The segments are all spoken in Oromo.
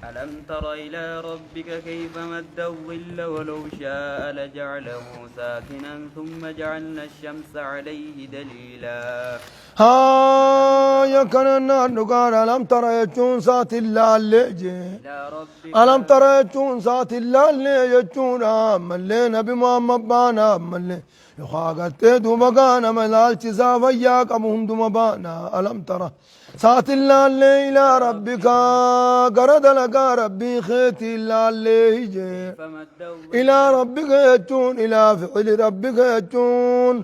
ألم تر إلى ربك كيف مد الظل ولو شاء لجعله ساكنا ثم جعلنا الشمس عليه دليلا. Haaya kanannaan dhugaadha. Alam tara jechuun saatiin laallee jee. إلى ربك Alam tara jechuun saatiin laallee jechuudha. Ammallee Nabi Muhammad baana ammallee yookaan agartee duuba gaa nama ilaalchisaa fayyaa qabu hunduma baana. Alam tara saatiin laallee ilaa rabbika gara dalagaa rabbii keetiin laallee jee. كيف مد الظل Ilaa rabbika jechuun ilaa ficili rabbika jechuun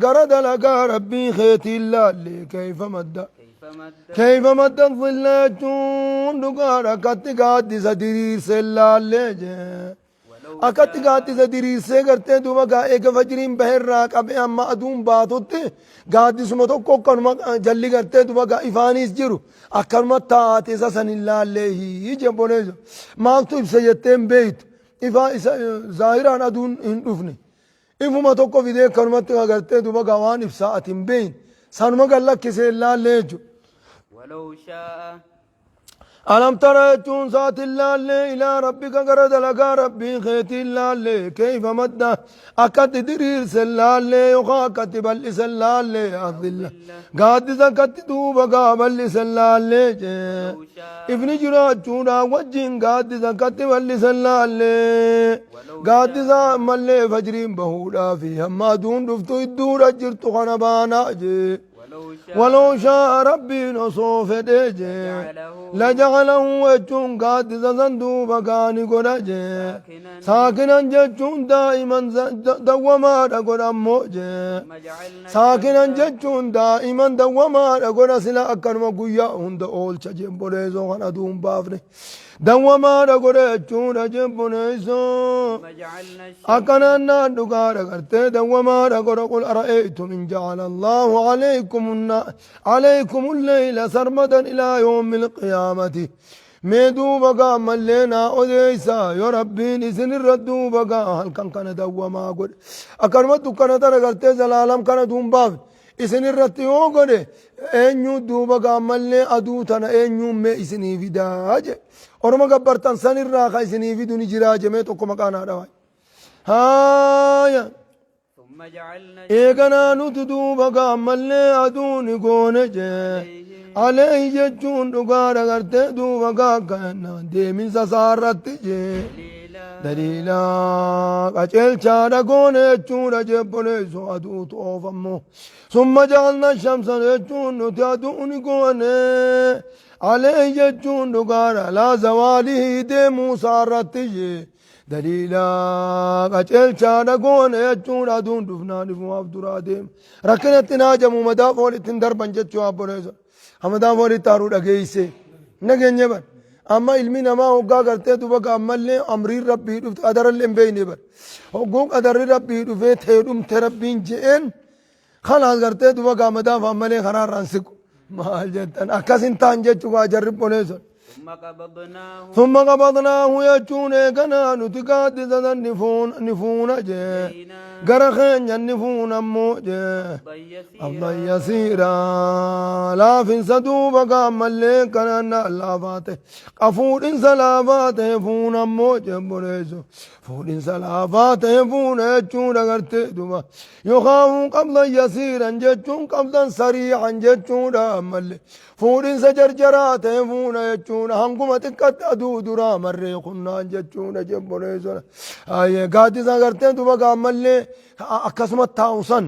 gara dalagaa rabbii keetiin laallee kayfa madda. كيف مد Kayfa madda dhilla jechuun dhugaadha akkatti gaaddisa diriirsee laallee jee. ولو Akkatti gaaddisa diriirsee gartee duuba gaa eega fajriin baherraa qabee amma aduun baatutti gaaddisuma tokko akkanuma jalli gartee duuba gaa ifaanis jiru akkanuma taate isa san hin laallee jebboneeso. Maaltu ibsa jettee hin beeytu. Ifaa isa zaahiraan aduun hin dhufne. Ifuma tokko fidee akkanumatti agartee duuba gaa waan ibsaa ati hin beeyin. Sanuma gad lakkisee hin laallee jechuudha. ولو شاء Alam tara jechuun saatiin laallee ilaa rabbika gara dalagaa rabbii keetiin laallee kayfa madda akkatti diriirse laallee yookaan akkatti bal'ise laallee adilla gaaddisa akkatti duuba gaa bal'ise laallee jee. ولو شاء Ifni jiraachuudhaan wajjin gaaddisa akkatti bal'ise laallee ولو gaaddisa ammallee fajriin bahuudhaa fi hamma aduun dhuftu idduudha jirtu kana baanaa jee. ولو شاء ولو شاء rabbiin osoo fedhee jee. لجعله لجعله jechuun gaaddisa san duuba gaani godha jee. ساكنا ساكنا jechuun دائما dawwamaadha godha ammoo jee. ثم جعلنا ساكنا الشمس jechuun دائما dawwamaadha godha sila akkanuma guyyaa hunda oolcha jemboleessoo kan aduun baafne. Dawwamaadha godha jechuudha jemboleessoo. ثم جعلنا الشمس Akkanaan dhugaadha gartee dawwamaadha godha. قل أرأيتم إن جعل الله عليكم الليل سرمدا إلى يوم القيامة. Mee duuba gaa ammallee naa odeeysa yoo rabbiin isin irra duuba gaa halkan kana dawwamaa godhe akkanuma dukkana tana gartee zalaalam kana duun baafne isin irratti yoo godhe eenyu duuba gaa ammallee aduu tana eenyuun mee isinii fidaa je orma gabbartan san irraa ka isinii fidu ni jiraa je mee tokko maqaa naa dhawaa haaya. ثم جعلنا Eeganaa nuti duuba gaa ammallee aduuni goone jee. عليهم عليه jechuun dhugaadha gartee duuba gaa kana deeminsa isaarratti jee. دليلا دليلا qaceelchaadha goone jechuudha jebboleessu aduutu oofammoo. ثم جعلنا الشمس jechuun nuti aduuni goone. عليه jechuun dhugaadha على زواله deemuu isaarratti jee. دليلا qaceelchaadha goone jechuudha aduun dhufnaan ifumaaf duraa deema. Rakkinatti naajamu madaa foolitti hin darban jechuu abboleessa. Hamadaa foolitti haaruu dhageeyse. Nageenye bar. Amma ilmi namaa hoggaa gartee duba ammallee amriin rabbii dhufte qadarallee hin beeyne bar. Hogguu qadarri rabbii dhufee tee dhumte rabbiin je'een خلاص gartee duba gaamadaaf ammallee karaarraan siqu. Maal jettan akkas hin taan jechuu waa jarri boleessan. ثم قبضناه ثم قبضناه jechuun eeganaa nuti gaaddisa san ni fuuna jee. إلينا Gara keenya ni fuuna ammoo jee. قبضا يسيرا قبضا يسيرا laafinsa duuba gaammallee kanaan laafaate qafuudhinsa laafaate fuuna ammoo jebboleessu fuudhinsa laafaate fuuna jechuudha gartee duba yookaan قبضا يسيرا jechuun قبضا سريعا jechuudha ammallee fuudhinsa jarjaraa ta'e fuuna jechuudha hanguma xiqqatti aduu duraa marree kunnaan jechuudha jebboleessu gaaddisa gartee duba gaammallee akkasuma taa'u san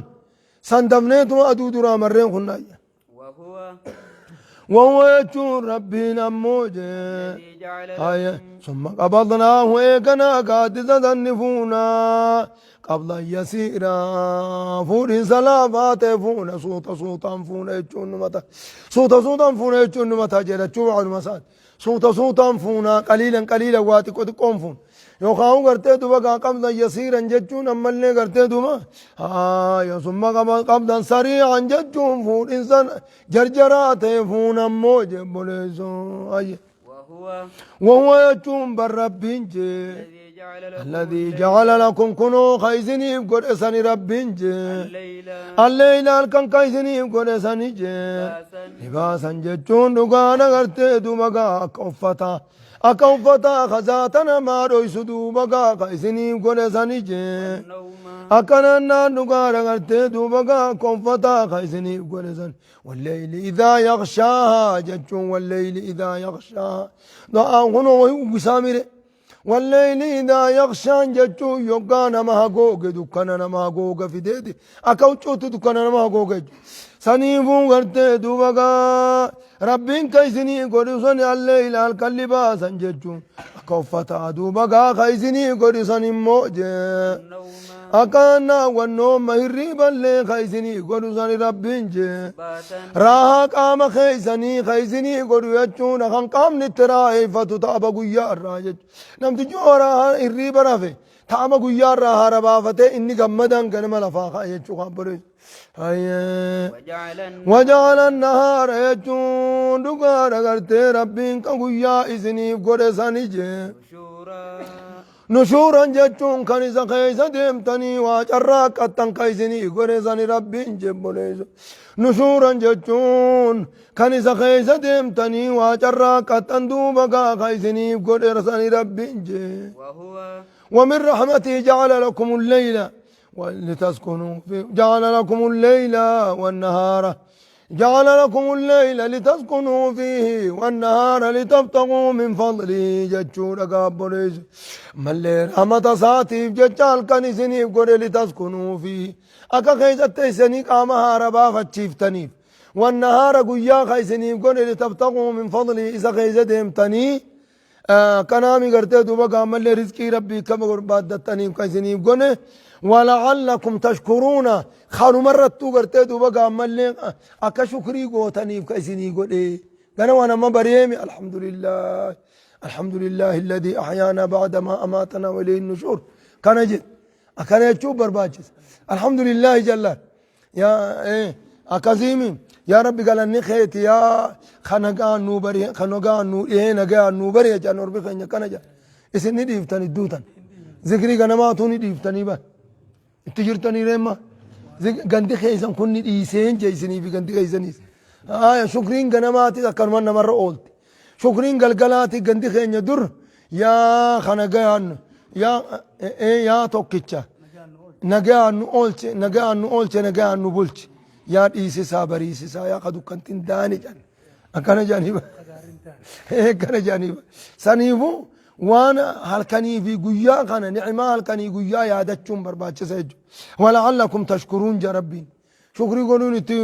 san dafneetuma aduu duraa marreen kunnaayya. وهو وهو jechuun rabbiin ammoo jee. الذي جعل هاي لكم ثم قبضناه eeganaa gaaddisa san ni fuuna قبضا يسيرا fuudhinsa laafaa ta'e fuuna suuta suutaan fuuna jechuun numata suuta suutaan fuuna jechuun numata jedhachuu waanuma isaati suuta suutaan fuuna قليلا قليلا waa xiqqoo xiqqoon fuuna yookaan gartee duba gaa قبضا يسيرا jechuun ammallee gartee duba haaya ثم قبضا سريعا jechuun fuudhinsa jarjaraa ta'e fuuna ammoo jebboleessoo ayye. وهو وهو jechuun bar rabbiin jee. الذي جعل لكم الذي الليل جعل لكم kunoo ka isiniif godhe sani rabbiin jee. الليل الليل halkan ka isiniif godhe sani jee. لباسا لباسا jechuun dhugaa nagartee duba gaa akka uffata. Akka uffataa ka zaata namaa dhoysu duuba gaa ka isiniif godhe sani jee. والنوم Akkanannaan dhugaadha gartee duuba gaa akka uffataa ka isiniif godhe san. Walleyli idhaa yaghshaahaa jechuun walleyli idhaa yaghshaahaa. Du'aan kunoo uwwisaa mire. Walleyli idhaa yaghshaan jechuun yoggaa nama hagooge dukkana nama hagooga fideeti. Akka huccuutti dukkana nama hagooga jechuudha. Saniifuu gartee duuba gaa Rabbiin ka isinii godhu sun alleyla halkan libaasan jechuun akka uffataa duuba gaa ka isinii godhu san immoo jee. والنوم Akka naawwannooma hirriiballee ka isinii godhu san Rabbiin jee. سباتا Raahaa qaama keessanii ka isinii godhu jechuudha kan qaamni itti raaheeffatu taaba guyyaa irraa jechuudha. Namtichi yoo raahaa hirriiba rafe taaba guyyaa irraa haara baafatee inni gammadaan ganama lafaa ka'a jechuu kan bareedu. Hayyee. وجعل وجعل النهار jechuun dhugaadha gartee Rabbiin kan guyyaa isiniif godhe sani jee. نشورا Nushuuran jechuun kan isa keessa deemtanii waa carraaqqattan ka isinii godhe sani Rabbiin jebboleessu. Nushuuran jechuun kan isa keessa deemtanii waa carraaqqattan duuba gaa ka isiniif godhe sani Rabbiin jee. وهو ومن رحمته جعل لكم الليل لتسكنوا فيه جعل لكم الليل والنهار جعل لكم الليل لتسكنوا فيه والنهار لتبتغوا من فضله جتشورا قابليس ملي رحمة ساتيف جتشال كان سنيف قولي لتسكنوا فيه أكا خيزت سني قامها ربا فتشيفتنيف والنهار قيا خيسنيف قولي لتبتغوا من فضله إذا خيزتهم تني kanaami gartee duuba gaammallee rizqii rabbii kama barbaaddattaniif kan isiniif gone wala'allakum tashkuruuna kanumarrattuu gartee duuba gaammallee akka shukrii gootaniif kan isinii godhe gana waan amma bareemi alhamdulillah alhamdulillah alladhi ahyaana ba'da ma amaatana wa ilayhi nushuur kana jedhe akkana jechuun barbaachisa alhamdulillah jallaan yaa akkasiimi yaa rabbi galanni keeti yaa kana gahan nuu bari kana gahan nuu dhihee nagaan nuu bari jechaan ormi keenya kana jedha isin ni dhiiftan idduutan zikrii ganamaatuu ni dhiiftanii bar itti jirtanii reemma gandi keessan kun ni dhiiseen jee isinii fi gandi keessaniis haaya shukriin ganamaatis akkanuma namarra oolti shukriin galgalaati gandi keenya dur yaa kana gahan yaa yaa tokkicha nagaan nu oolche nagaan nu oolche nagaan nu bulche yaa dhiisisaa bariisisaa yaa ka dukkantin daani jedhan akkana jedhanii akkana jedhanii saniifuu waan halkanii fi guyyaa kana ni'maa halkanii guyyaa yaadachuun barbaachisa jechuudha wala'allakum tashkuruun jedha rabbiin shukrii godhuun itti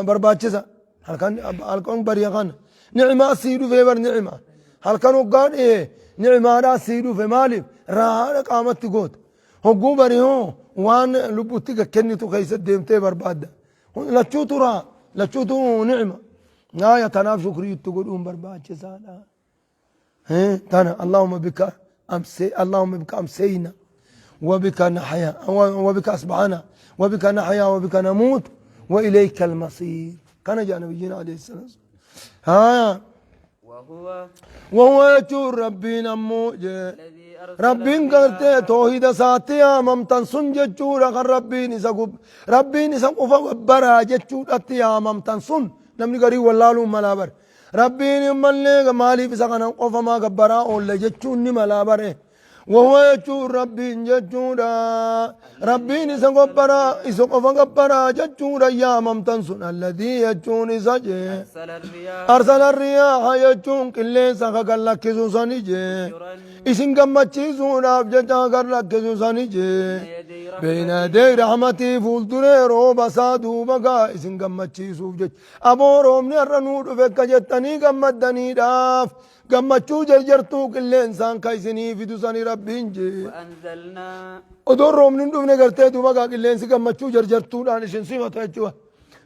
barbaachisa halkan halkan bari'a kana ni'maa sii dhufee bar ni'maa halkan hoggaa dhi'ee ni'maadhaa sii dhufe maaliif raahaadha qaamatti goota hogguu bari hoo waan lubbutti kennitu keessa deemtee barbaadda lachuutu raa lachuutu ni'ma naaya tanaaf shukrii itti godhuun barbaachisaadha. Tana allahumma bika amse allahumma bika amseyna وبك نحيا وبك أصبحنا وبك نحيا وبك نموت وإليك المصير كان جاء نبينا عليه الصلاة والسلام ها وهو وهو يجور ربنا مو الذي أرسل Rabbiin الرياح gartee toohida isaatti yaamamtan sun jechuudha kan rabbiin isa gub rabbiin isa qofa gabbaraa jechuudhatti yaamamtan sun namni garii wallaaluun malaa bare rabbiin mallee maaliif isa kana qofa maa gabbaraa oolle jechuun ni malaa bare وهو jechuun rabbiin jechuudha rabbiin isa gabbaraa isa qofa gabbaraa jechuudha yaamamtan sun alladii jechuun isa jee أرسل الرياح أرسل الرياح jechuun qilleensa ka gallakkisu sani jee بشرا isin gammachiisuudhaaf jecha kan lakkisu sani jee يدي رحمته بين يدي رحمتي fuulduree rooba isaa duuba gaa isin gammachiisuuf jecha aboo roobni har'a nuu dhufe akka jettanii gammaddaniidhaaf gammachuu jarjartuu qilleensaan ka isinii fidu sani rabbiin jee وأنزلنا odoon roobni hin dhufne gartee duuba gaa qilleensi gammachuu jarjartuudhaan isin simata jechuudha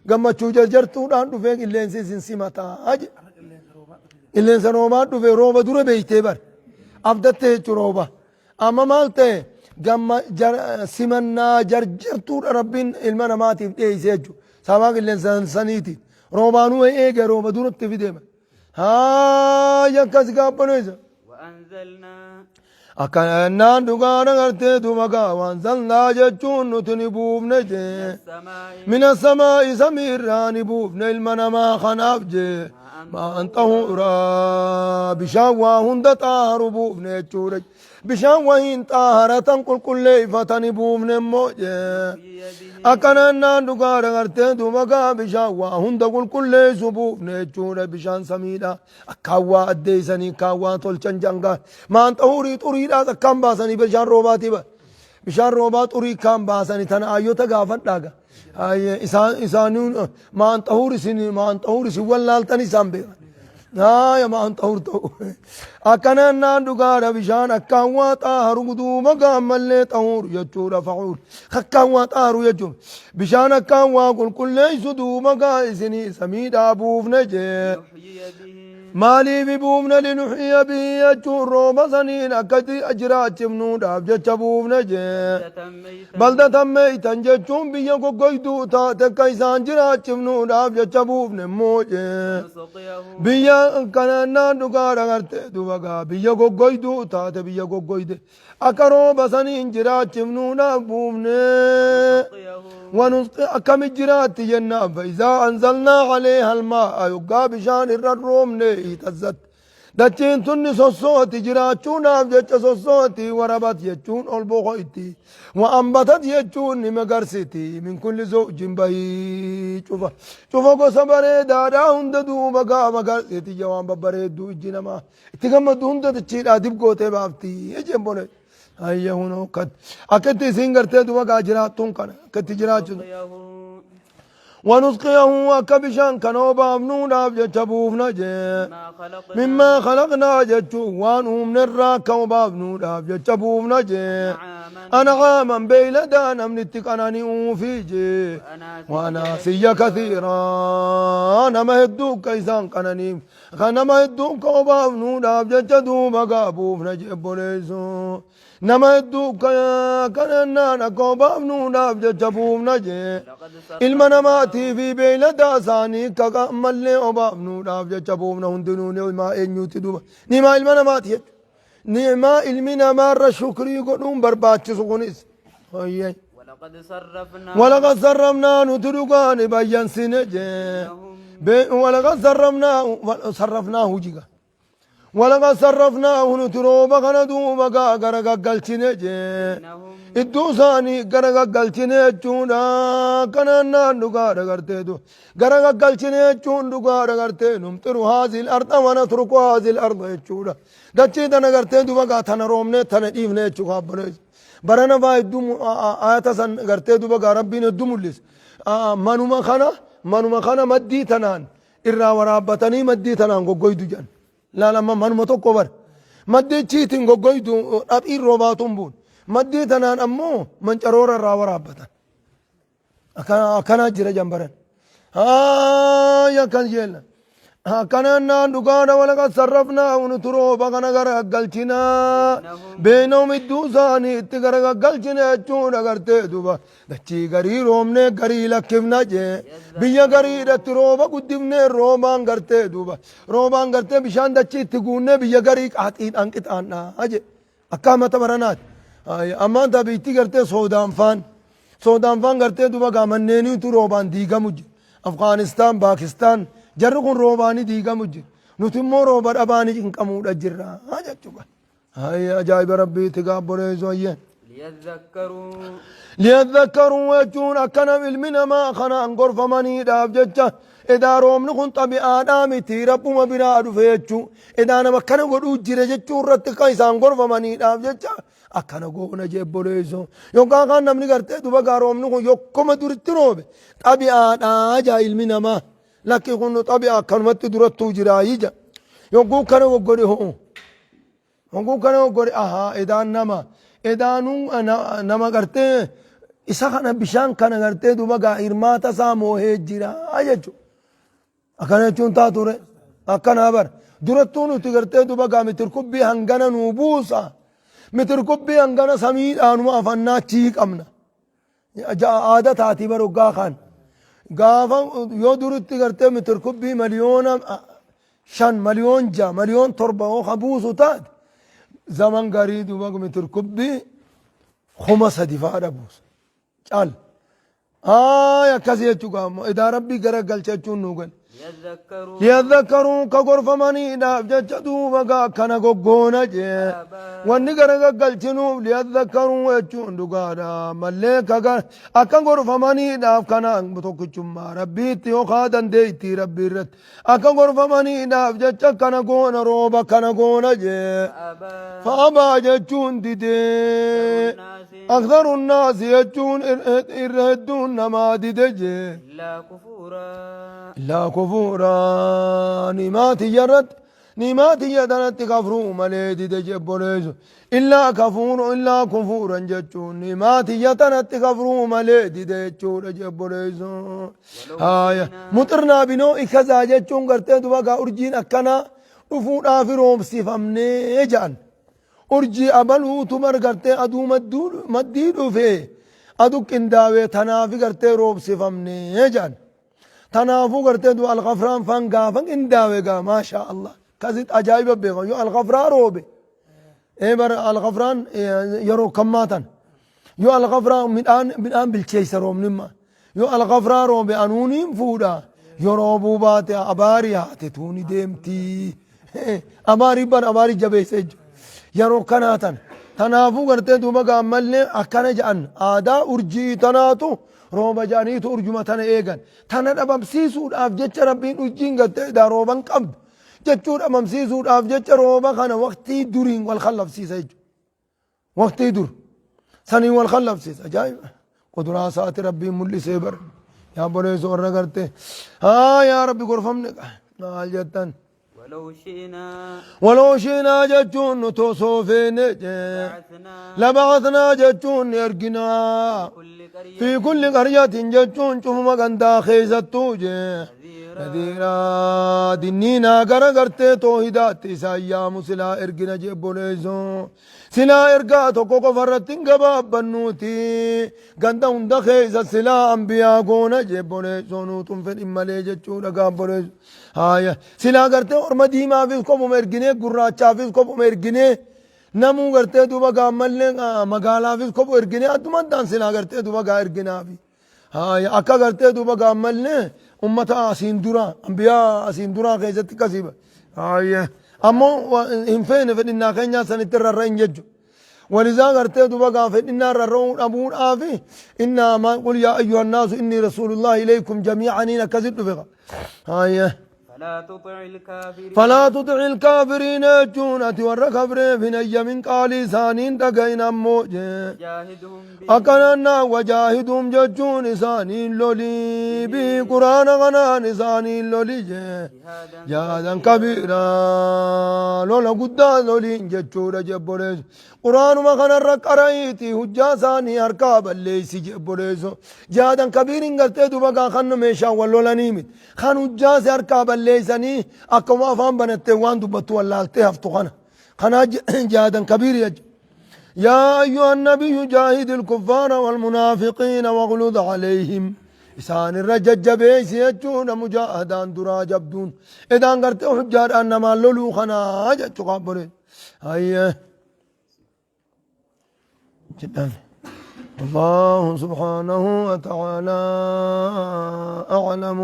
gammachuu jarjartuudhaan dhufee qilleensi isin simata jedhe qilleensa roobaa dhufe rooba dura beeytee bar abdatte jechu rooba amma maal ta'e gamma simannaa jarjartuudha rabbiin ilma namaatiif dhiyeeyse jechu sababa qilleensa saniitiif roobaanuu eege rooba duratti fide haa akkas gaabbaneessa وأنزلنا akkannaan dhugaadha gartee duuba gaa وأنزلنا jechuun nuti ni buufne jee السماء من السماء samiirraa ni buufne ilma namaa kanaaf jee ماء Maa'an xahuuraa bishaan waa hunda xaaharu buufne jechuudha. Bishaan wahiin xaaharatan qulqulleeffatani buufne immoo jee. Akkanaan naan dhugaadha gartee duuba gaa bishaan waa hunda qulqulleessu buufne jechuudha bishaan samiidha. Akkaan waa addeessanii akkaan waa tolchan jangaa. Maan xahuurii xuriidhaas akkaan baasanii bishaan roobaatii ba. Bishaan roobaa xurii akkaan baasanii tana ayyota gaafadhaa gaa. Isaan isaanii maan xahuur isin maan xahuur isin wallaaltan isaan beekan. Haaya maan xahuur ta'u. Akkanaan naan dhugaadha bishaan akkaan waa xaaharu duuba gaammallee xahuur jechuudha fahuur. Akkaan waa xaaharu jechuun bishaan akkaan waa qulqulleessu duuba gaa isinii samiidhaa buufne jee. Maaliif buufne linuhyiya bihi jechuun rooba saniin akka jiraachifnuudhaaf jecha buufne jee. Baldatan meeytan jechuun biyya goggoyduu taate akka isaan jiraachifnuudhaaf jecha buufne immoo jee. Biyya kanannaan dhugaadha gartee duba gaa biyya goggoyduu taate biyya goggoyde akka rooba saniin jiraachifnuudhaaf buufne. Wanusqi akkami jiraatti jennaan fa'izaa anzalnaa aleeha almaa'a yoggaa bishaan irra roobne ihtazzat. Dachiin tun ni sossooti jiraachuudhaaf jecha sossooti warabat jechuun ol boqoyti wa ambatat jechuun ni magarsiti min kulli zawjin bahii cufa cufa gosa bareedaadhaa hunda duuba gaa magarsiti jawaan babbareedduu ijji namaa itti gammaddu hunda dachiidhaa dib gootee baafti jeen bone hayya hunoo akkatti isiin gartee duba gaa jiraattuun kana akkatti jiraachuun ونسقيه akka bishaan kana obaafnuudhaaf jecha buufna jee mimmaa khalaqnaa jechuun waan uumnerraa akka obaafnuudhaaf jecha buufna jee an'aaman beeyladaa namni itti qanani'uufi jee waanaasiyya kathiiraa nama hedduu akka isaan qananiif kan nama hedduu akka obaafnuudhaaf jecha duuba gaa buufna jee obboleessoo Nama hedduu kadhannaan akka obaafnuudhaaf jecha buufna jee. Ilma namaatii fi beeyladaa isaanii akka ammallee obaafnuudhaaf jecha buufna hundinuu ni'maa eenyuuti duuba. Ni'maa ilma namaati jechuudha. Ni'maa ilmi namaarra shukrii godhuun barbaachisu kunis. Hoyyee. ولقد صرفنا ولقد صرفنا nuti dhugaani bayyansine jee. ولقد صرفنا صرفناه jiga. Walaqad sarrafnaahu nuti rooba kana duuba gaa gara gaggalchine jee. Iddoo isaanii gara gaggalchine jechuudha. Kanaan naan dhugaadha garteetu. Gara gaggalchine jechuun dhugaadha gartee numxiru haazil arda wana turku haazil arda jechuudha. Dachii tana gartee duuba gaa tana roobne tana dhiifne jechuudha abboleessa. Barana faa hedduu ayata san gartee duuba gaa rabbiin hedduu mul'isa. Manuma kana manuma kana maddii tanaan irraa waraabbatanii maddii tanaan goggoydu jedhan. Laal amma manuma tokko bar. Maddii chiitiin goggoydu dhaphiin roobaatuun buun. Maddii tanaan ammoo mancaroora irraa waraabbatan. Akkanaa jira jambaran. Haaya akkas jenna. Akkanaan naan dhugaadha walaqad sarrafnaa nuti rooba kana gara galchinaa. Beeynahum idduu isaanii itti gara galchina jechuudha gartee duba. Dachii garii roobnee garii lakkifna jee. Biyya gariidhatti rooba guddifnee roobaan gartee duuba. Roobaan gartee bishaan dachii itti guunnee biyya garii qaaxiidhaan qixaannaa jee. Akka amata baranaati. Ammaan taa biyyattii gartee soodaan faan. Soodaan faan gartee duuba gaa manneeniitu roobaan diigamu jira. Afgaanistaan, Paakistaan jarri kun roobaanii diigamu jira. Nuti immoo rooba dhabaanii cinqamuudha jirra jechuudha. Hayya ajaa'iba rabbiiti gaa obboleessoo hayyee. Liyadhakkaruu. Liyadhakkaruu jechuun akka nam ilmi namaa kanaan gorfamaniidhaaf jecha edaa roobni kun xabi'aadhaa miti rabbuma biraa dhufe jechuu edaa nama akkana godhuu jira jechuu irratti kan isaan gorfamaniidhaaf jecha akkana goona jee obboleessoo yookaan kan namni gartee duba gaa roobni kun yokkuma duritti roobe xabi'aadhaa jaa ilmi namaa Lakki kun xabi'a akkanumatti durattuu jiraayii jedha. Yogguu kana goggodhe ho'u. Yogguu kana goggodhe ahaa edaan nama. Edaanuu nama gartee isa kana bishaan kana gartee duba gaa hirmaata isaa moohee jira jechuudha. Akkana jechuun taa ture. Akkanaa bara. Durattuu nuti gartee duba gaa mitirkubbii hangana nuu buusa. Mitirkubbii hangana samiidhaanuma afannaa achii qabna. Aada taatii bar hoggaa kaan. Gaafa yoo duritti gartee mitir kubbii 5,000,000 6,000,000 7,000,000 yoo ka buusu taate zaman garii duuba mitir kubbii 3,000 fa'aadha buusa. Caal. Aay akkasii jechuu gaammoo edaa rabbii gara galcha jechuun nuu gale. ليذكروا Liyadhakkaruu ka gorfamaniidhaaf jecha duuba gaa akkana goggoona jee. Wanni gara gaggalchinuuf liyadhakkaruu jechuun dhugaadha. Mallee ka akka gorfamaniidhaaf kana tokkichummaa Rabbiitti yookaa dandeettii Rabbii irratti akka gorfamaniidhaaf jecha akkana goona rooba kana goona jee. Fa'abaa jechuun didee. Aktharu naasi jechuun irra hedduun namaa dide jee. إلا كفورا Illaa kufuuraa nimaa tiyya irratti nimaa tiyya tanatti kafruu malee dide jebboleessu. Illaa kafuuru illaa kufuuran jechuun nimaa tiyya tanatti kafruu malee dide jechuudha jebboleessu. Haaya muxirnaa binoo ikazaa jechuun gartee duba gaa urjiin akkanaa dhufuudhaaf roobsifamnee jedhan. Urjii abaluutu bar gartee aduu maddii dhufe adu qindaawee tanaafi gartee roobsifamnee jedhan. Tanaafuu gartee du alghafraan faan gaafa qindaawe gaa maashaa Allah. Kasit ajaa'iba beekan yoo alghafraa roobe. Ee bar alghafraan yeroo kammaa tan. Yoo alghafraa midhaan bilcheessa roobnimma. Yoo alghafraa roobe anuuniin fuudha. Yoo roobuu baate abaarii haate tuuni deemtii. Abaarii bar abaarii jabeessa jechuudha. Yeroo kanaa tan. Tanaafuu gartee duuba gaammallee akkana jedhan aadaa urjii tanaatu rooba jedhaniitu urjuma tana eegan. Tana dhabamsiisuudhaaf jecha Rabbiin urjiin gartee edaa rooban qabdu jechuu dhabamsiisuudhaaf jecha rooba kana waqtii duriin wal kallafsiisa jechuudha. Waqtii dur saniin wal kallafsiisa. Ajaa'iba. Quduraa isaati Rabbiin mul'isee bar. Yaa boleessu warra gartee. Haa yaa Rabbi gorfamne maal jettan. ولو شئنا ولو شئنا jechuun nuti osoo feene jee. بعثنا لبعثنا jechuun ni erginaa. كل قرية في كل قرية jechuun cufuma gandaa keessattuu jee. نذيرا Nadiiraa dinniinaa gara gartee toohidaatti isaan yaamu silaa ergina jee obboleessoo. Silaa ergaa tokko qofa irratti hin gabaabbannuuti. Ganda hunda keessa silaa ambiyaa goona jee obboleessoo nuutu hin fedhin malee jechuudha gaa obboleessoo. Haaya silaa gartee orma diimaafis kophuma erginee gurraachaafis kophuma erginee namuu gartee duuba gaammallee magaalaafis kophu erginee adduma addaan silaa gartee duuba gaa erginaafi. Haaya akka gartee duuba gaammallee ummata asiin dura ambiyaa asiin duraa keessatti akkasiiba. Haaya ammoo hin feene fedhinnaa keenyaa sanitti rarra hin jechu. ولذا غرتي دوبا غا فدنا ررو أبون آفي إنا ما قل يا أيها الناس إني رسول الله إليكم جميعا إن كذب بغا هاي فلا تطع الكافرين فلا تطع الكافرين جونة والركبر في ني من قال سانين تقين أمو جاهدهم به أكننا وجاهدهم ججون سانين لولي بقرآن غنان سانين لولي جهادا جهادا كبيرا لولا قدا لولي ججورا جبوليس قرآن ما خنا رقرايتي حجا ساني أركاب الليسي جبوليس جهادا كبير قلت دوبا خن ميشا ولولا نيمت خن حجا سي أركاب الليسني أكما فهم بنت وان دبتو والله هفتو خنا خنا جهادا كبير يج يا أيها النبي جاهد الكفار والمنافقين واغلظ عليهم إسان الرجج بيس يجون مجاهدان درا جبدون إذا أنقرت حجار أنما لولو خنا جت قابرين هيا جدا الله سبحانه وتعالى أعلم.